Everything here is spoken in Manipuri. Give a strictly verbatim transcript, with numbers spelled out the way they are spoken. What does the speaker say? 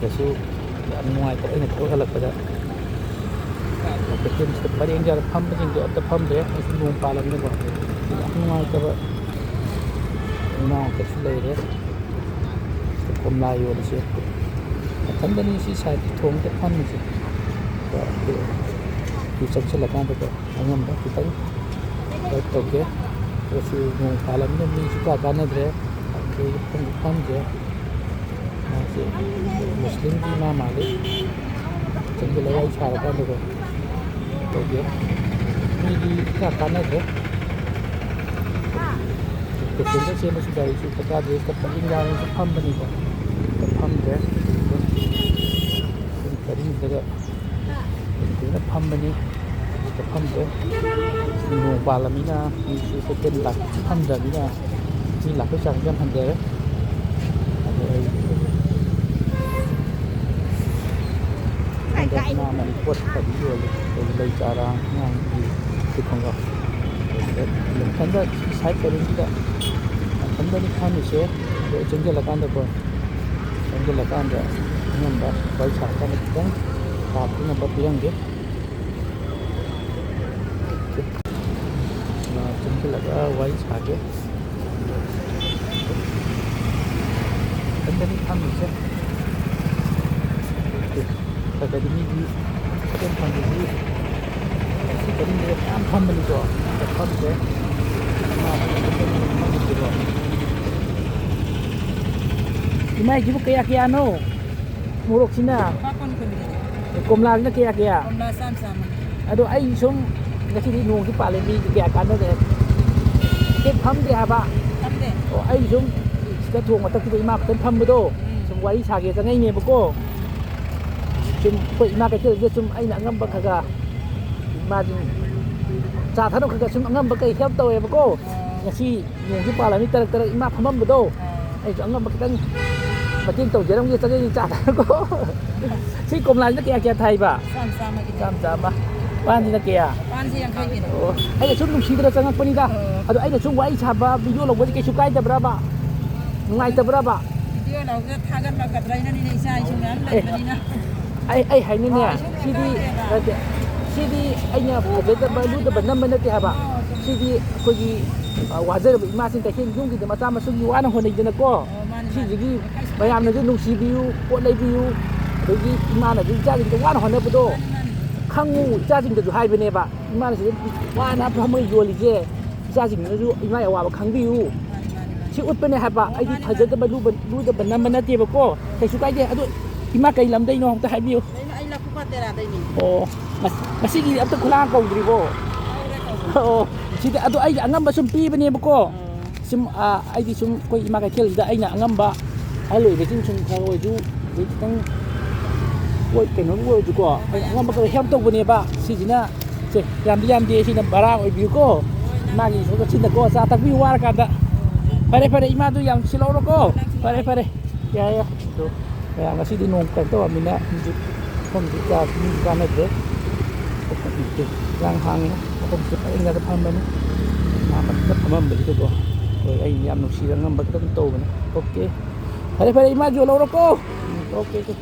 ꯀꯩꯁꯨ ꯌꯥꯝ ꯅꯨꯡꯉꯥꯏꯇꯕ, ꯑꯩꯅ ꯊꯕꯛ ꯍꯜꯂꯛꯄꯗ ꯀꯩꯊꯦꯜꯁꯤꯗ ꯄꯔꯦꯡ ꯁꯥꯅ ꯐꯝꯕꯁꯤꯡꯗꯣ ꯑꯝꯇ ꯐꯝꯗ꯭ꯔꯦ꯫ ꯑꯩꯁꯨ ꯅꯣꯡ ꯄꯥꯜꯂꯝꯅꯤꯅꯀꯣ, ꯌꯥꯝ ꯅꯨꯡꯉꯥꯏꯇꯕ꯫ ꯏꯃꯥ ꯈꯛꯇꯁꯨ ꯂꯩꯔꯦ꯫ ꯀꯣꯝꯂꯥ ꯌꯣꯜꯂꯤꯁꯦ ꯃꯊꯟꯗꯅꯤ ꯁꯤ ꯁꯥꯏꯠꯀꯤ ꯊꯣꯡꯗ ꯐꯝꯃꯤꯁꯦ꯫ ꯑꯗꯣ ꯑꯩꯈꯣꯏ ꯆꯪꯁꯤꯜꯂꯀꯥꯟꯗꯀꯣ ꯑꯉꯝꯕ ꯈꯤꯇꯪ ꯍꯦꯜꯞ ꯇꯧꯒꯦ꯫ ꯑꯗꯨꯁꯨ ꯅꯣꯡ ꯄꯥꯜꯂꯝꯅꯤꯅ ꯃꯤꯁꯨ ꯀꯌꯥ ꯀꯥꯟꯅꯗ꯭ꯔꯦ꯫ ꯑꯩꯈꯣꯏ ꯐꯝꯁꯨ ꯐꯝꯗ꯭ꯔꯦ꯫ ꯃꯥꯁꯦ ꯃꯨꯁꯂꯤꯝꯒꯤ ꯏꯃꯥ ꯃꯥꯜꯂꯤ꯫ ꯆꯪꯁꯤꯜꯂꯒ ꯋꯥꯔꯤ ꯁꯥꯔꯀꯥꯟꯗꯀꯣ ꯇꯧꯒꯦ꯫ ꯃꯤꯗꯤ ꯀꯌꯥ ꯀꯥꯟꯅꯗ꯭ꯔꯦ꯫ ꯄꯦꯁꯦꯟꯖꯔ ꯆꯦꯟꯕꯁꯨ ꯒꯥꯔꯤꯁꯨ ꯗꯔꯀꯥꯔ ꯂꯩꯇꯦ꯫ ꯄꯔꯦꯡ ꯁꯥꯅꯁꯨ ꯐꯝꯕꯅꯤꯀꯣ꯫ ꯐꯝꯗ꯭ꯔꯦ꯫ ꯄꯨꯡ ꯇꯔꯦꯠꯇꯒ ꯀꯨꯏꯅ ꯐꯝꯕꯅꯤ꯫ ꯐꯝꯗ꯭ꯔꯦ꯫ ꯅꯣꯡ ꯄꯥꯜꯂꯃꯤꯅ ꯃꯤꯁꯨ ꯀꯩꯊꯦꯜ ꯂꯥꯛ-, ꯐꯝꯗ꯭ꯔꯕꯅꯤꯅ ꯃꯤ ꯂꯥꯛꯄꯒꯤ ꯆꯥꯡꯁꯨ ꯌꯥꯝ ꯍꯟꯊꯔꯦ꯫ ꯑꯗꯣ ꯑꯩ ꯀꯥꯏ ꯀꯥꯏ? ꯃꯥ ꯃꯅꯤꯄꯨꯔ ꯈꯔꯗꯤ ꯌꯣꯜꯂꯤ꯫ ꯑꯩꯈꯣꯏꯒꯤ ꯂꯩ ꯆꯥꯔꯥ ꯑꯉꯥꯡꯒꯤ ꯄꯤꯐꯝꯒ꯫ ꯃꯊꯟꯗ ꯁꯥꯏꯠ ꯄꯔꯦꯡꯁꯤꯗ ꯃꯊꯟꯗꯅꯤ ꯐꯝꯃꯤꯁꯦ꯫ ꯑꯗꯣ ꯑꯩ ꯆꯪꯁꯤꯜꯂꯀꯥꯟꯗꯀꯣ, ꯆꯪꯁꯤꯜꯂꯀꯥꯟꯗ ꯑꯉꯝꯕ ꯋꯥꯔꯤ ꯁꯥꯔꯀꯥꯟꯗ ꯈꯤꯇꯪ ꯄꯥꯎ ꯐꯥꯎꯅꯕ ꯄꯤꯔꯝꯒꯦ꯫ ꯆꯪꯁꯤꯜꯂꯒ ꯋꯥꯔꯤ ꯁꯥꯒꯦ꯫ ꯏꯊꯟꯗꯅꯤ ꯐꯝꯃꯤꯁꯦ꯫ ꯈꯔ ꯈꯔꯗꯤ ꯃꯤꯗꯤ ꯏꯆꯦꯟ ꯐꯝꯃꯤꯗꯤ ꯁꯤ ꯀꯔꯤꯅꯣ ꯃꯌꯥꯝ ꯐꯝꯕꯅꯤꯀꯣ꯫ ꯑꯝꯇ ꯐꯝꯗ꯭ꯔꯦ꯫ ꯏꯃꯥꯏꯁꯤꯕꯨ ꯀꯌꯥ ꯀꯌꯥꯅꯣ? ꯃꯣꯔꯣꯛꯁꯤꯅ? ꯂꯨꯄꯥ ꯀꯨꯟ ꯀꯨꯟꯒꯤ꯫ ꯀꯣꯝꯂꯥꯁꯤꯅ ꯀꯌꯥ ꯀꯌꯥ? ꯀꯣꯝꯂꯥ ꯆꯥꯝ ꯆꯥꯝꯃ꯫ ꯑꯗꯣ ꯑꯩ ꯁꯨꯝ ꯉꯁꯤꯗꯤ ꯅꯣꯡꯁꯨ ꯄꯥꯜꯂꯦ, ꯃꯤꯁꯨ ꯀꯌꯥ ꯀꯥꯟꯅꯗ꯭ꯔꯦ꯫ ꯀꯩꯝ ꯐꯝꯗ꯭ꯔꯦ ꯍꯥꯏꯕ꯫ ꯐꯝꯗꯦ꯫ ꯑꯣ, ꯑꯩ ꯁꯨꯝ ꯁꯤꯗ ꯊꯣꯡ ꯃꯊꯛꯁꯤꯗ ꯏꯃꯥ ꯈꯛꯇꯪ ꯐꯝꯕꯗꯣ, ꯎꯝ꯫ ꯁꯨꯝ ꯋꯥꯔꯤ ꯁꯥꯒꯦ ꯆꯪꯉꯛꯏꯅꯦꯕꯀꯣ꯫ ꯁꯨꯝ ꯑꯩꯈꯣꯏ ꯏꯃꯥ ꯀꯩꯊꯦꯜꯁꯤꯗ ꯁꯨꯝ ꯑꯩꯅ ꯑꯉꯝꯕ ꯈꯔ ꯈꯔ ꯏꯃꯥꯁꯤꯡ ꯆꯥ ꯊꯛꯅꯕ ꯈꯔ ꯈꯔ ꯁꯨꯝ ꯑꯉꯝꯕ ꯀꯩ ꯍꯦꯜꯞ ꯇꯧꯋꯦꯕꯀꯣ꯫ ꯑꯣ꯫ ꯉꯁꯤ ꯅꯣꯡꯁꯨ ꯄꯥꯜꯂꯝꯃꯤ ꯇꯔꯛ ꯇꯔꯛ ꯏꯃꯥ ꯐꯝꯃꯝꯕꯗꯣ꯫ ꯑꯥ꯫ ꯑꯩꯁꯨ ꯑꯉꯝꯕ ꯈꯤꯇꯪ ꯃꯇꯦꯡ ꯇꯧꯖꯔꯝꯒꯦ, ꯆꯪꯉꯛꯏꯅꯤ ꯆꯥ ꯊꯛꯅꯕꯀꯣ꯫ ꯁꯤ ꯀꯣꯝꯂꯥꯁꯤꯅ ꯀꯌꯥ ꯀꯌꯥ ꯊꯥꯏꯕ? ꯆꯥꯝ ꯆꯥꯝꯃꯒꯤꯅꯦ꯫ ꯆꯥꯝ ꯆꯥꯝꯃ꯫ ꯄꯥꯟꯁꯤꯅ ꯀꯌꯥ? ꯄꯥꯟꯁꯤ ꯌꯥꯡꯈꯩꯒꯤꯅꯦ꯫ ꯑꯣ, ꯑꯩꯅ ꯁꯨꯝ ꯅꯨꯡꯁꯤꯗꯅ ꯆꯪꯉꯛꯄꯅꯤꯗ꯫ ꯑꯣ꯫ ꯑꯗꯣ ꯑꯩꯅ ꯁꯨꯝ ꯋꯥꯔꯤ ꯁꯥꯕ, ꯚꯤꯗꯤꯑꯣ ꯂꯧꯕꯁꯦ ꯀꯩꯁꯨ ꯀꯥꯏꯗꯕ꯭ꯔꯕ? ꯅꯨꯡꯉꯥꯏꯇꯕ꯭ꯔꯕ? ꯌꯣꯜꯍꯧꯗ ꯊꯥꯒꯠꯂꯛꯀꯗ꯭ꯔꯥ ꯍꯥꯏꯅꯅꯤꯅꯦ, ꯏꯆꯥ ꯏꯁꯨ ꯃꯌꯥꯝ ꯂꯩꯕꯅꯤꯅ꯫ ꯑꯩ ꯑꯩ ꯍꯥꯏꯅꯤꯡꯉꯦ, ꯁꯤꯗꯤ ꯅꯠꯇꯦ, ꯁꯤꯗꯤ ꯑꯩꯅ ꯐꯖꯗꯕ ꯂꯨꯗꯕ ꯅꯝꯕ ꯅꯠꯇꯦ ꯍꯥꯏꯕ꯫ ꯁꯤꯗꯤ ꯑꯩꯈꯣꯏꯒꯤ, ꯑ, ꯋꯥꯖꯔꯕ ꯏꯃꯥꯁꯤꯡ ꯀꯩꯊꯦꯜ ꯌꯨꯝꯒꯤꯗ ꯃꯆꯥ ꯃꯁꯨꯒꯤ ꯋꯥꯅ ꯍꯣꯠꯅꯩꯗꯅꯀꯣ꯫ ꯑꯣ, ꯃꯥꯅꯤ, ꯃꯥꯅꯤ꯫ ꯁꯤꯁꯤꯒꯤ ꯃꯌꯥꯝꯅꯁꯨ ꯅꯨꯡꯁꯤꯕꯤꯌꯨ, ꯄꯣꯠ ꯂꯩꯕꯤꯌꯨ, ꯑꯗꯒꯤ ꯏꯃꯥꯅꯁꯨ ꯏꯆꯥꯁꯤꯡꯗ ꯋꯥꯅ ꯍꯣꯠꯅꯕꯗꯣ ꯃꯥꯅꯤ, ꯃꯥꯅꯤ꯫ ꯈꯪꯉꯨ, ꯏꯆꯥꯁꯤꯡꯗꯁꯨ ꯍꯥꯏꯕꯅꯦꯕ꯫ ꯏꯃꯥꯅ ꯁꯤꯗ ꯋꯥꯅ ꯐꯝꯃꯒ ꯌꯣꯜꯂꯤꯁꯦ, ꯏꯆꯥꯁꯤꯡꯗꯨꯅꯁꯨ ꯏꯃꯥꯒꯤ ꯑꯋꯥꯕ ꯈꯪꯕꯤꯌꯨ꯫ ꯃꯥꯅꯤ, ꯃꯥꯅꯤ, ꯃꯥꯅꯤ꯫ ꯁꯤ ꯎꯠꯄꯅꯦ ꯍꯥꯏꯕ꯫ ꯑꯣ, ꯑꯩꯗꯤ ꯃꯥꯅꯤ, ꯐꯖꯗꯕ ꯃꯥꯅꯤ꯫ ꯂꯨꯕ, ꯂꯨꯗꯕ ꯅꯝꯕ ꯅꯠꯇꯦꯕꯀꯣ꯫ ꯀꯩꯁꯨ ꯀꯥꯏꯗꯦ꯫ ꯑꯗꯣ ꯏꯃꯥ ꯀꯩ ꯂꯝꯗꯩꯅꯣ ꯑꯝꯇ ꯍꯥꯏꯕꯤꯌꯨ꯫ ꯑꯩ, ꯑꯩ ꯂꯐꯨꯄꯥꯠ ꯇꯦꯔꯥꯗꯩꯅꯤ꯫ ꯑꯣ, ꯉꯁ-, ꯉꯁꯤꯒꯤ ꯑꯝꯇ ꯈꯨꯂꯥꯡ ꯀꯧꯗ꯭ꯔꯤꯕꯣ? ꯀꯧꯔꯦ, ꯀꯧꯔꯦ꯫ ꯑꯣ, ꯁꯤꯗ ꯑꯗꯣ ꯑꯩꯒꯤ ꯑꯉꯝꯕ ꯁꯨꯝ ꯄꯤꯕꯅꯦꯕꯀꯣ꯫ ꯑꯣ꯫ ꯁꯨꯝ, ꯑ, ꯑꯩꯗꯤ ꯁꯨꯝ ꯑꯩꯈꯣꯏ ꯏꯃꯥ ꯀꯩꯊꯦꯜꯁꯤꯗ ꯑꯩꯅ ꯑꯉꯝꯕ ꯑꯍꯜ ꯑꯣꯏꯕꯁꯤꯡ ꯁꯨꯝ ꯈꯔ ꯑꯣꯏꯔꯁꯨ, ꯑꯗꯩ ꯈꯤꯇꯪ ꯄꯣꯠ ꯀꯩꯅꯣꯕꯨ ꯑꯣꯏꯔꯁꯨꯀꯣ, ꯑꯩꯅ ꯑꯉꯝꯕ ꯈꯔ help ꯇꯧꯕꯅꯦꯕ꯫ ꯁꯤꯁꯤꯅ, ꯁꯦ, ꯌꯥꯝꯗꯤ ꯌꯥꯝꯗꯦ, ꯁꯤꯅ ꯚꯔꯥ ꯑꯣꯏꯕꯤꯌꯨꯀꯣ꯫ ꯏꯃꯥꯒꯤ ꯁꯣꯝꯗ ꯁꯤꯟꯅꯀꯣ, ꯆꯥ ꯊꯛꯄꯤꯌꯨ ꯋꯥꯔꯀꯥꯟꯗ꯫ ꯐꯔꯦ, ꯐꯔꯦ, ꯏꯃꯥꯗꯨ ꯌꯥꯝ ꯁꯤꯜꯍꯧꯔꯣꯀꯣ꯫ ꯐꯔꯦ, ꯐꯔꯦ, ꯌꯥꯔꯦ, ꯌꯥꯔꯦ꯫ ꯑꯗꯣ ꯃꯌꯥꯝ ꯉꯁꯤꯗꯤ ꯅꯣꯡ ꯀꯩꯅꯣ ꯇꯧꯔꯕꯅꯤꯅ ꯍꯧꯖꯤꯛ ꯃꯐꯝꯁꯤ ꯀꯌꯥ ꯃꯤ ꯀꯥꯟꯅꯗ꯭ꯔꯦ꯫ ꯏꯔꯥꯡ ꯍꯥꯡꯉꯤ, ꯃꯐꯝꯁꯤ ꯄꯔꯦꯡ ꯉꯥꯛꯇ ꯐꯝꯕꯅꯤ꯫ ꯃꯥ ꯃꯊꯟꯇ ꯐꯝꯃꯝꯕꯁꯤꯗꯀꯣ, ꯍꯣꯏ, ꯑꯩ ꯌꯥꯝ ꯅꯨꯡꯁꯤꯔ ꯉꯝꯕ ꯈꯤꯇꯪ ꯇꯧꯕꯅꯤ꯫ ꯑꯣꯀꯦ, ꯐꯔꯦ, ꯐꯔꯦ, ꯏꯃꯥꯁꯨ ꯂꯧꯔꯣꯀꯣ꯫ ꯎꯝ, ꯑꯣꯀꯦ, ꯑꯣꯀꯦ꯫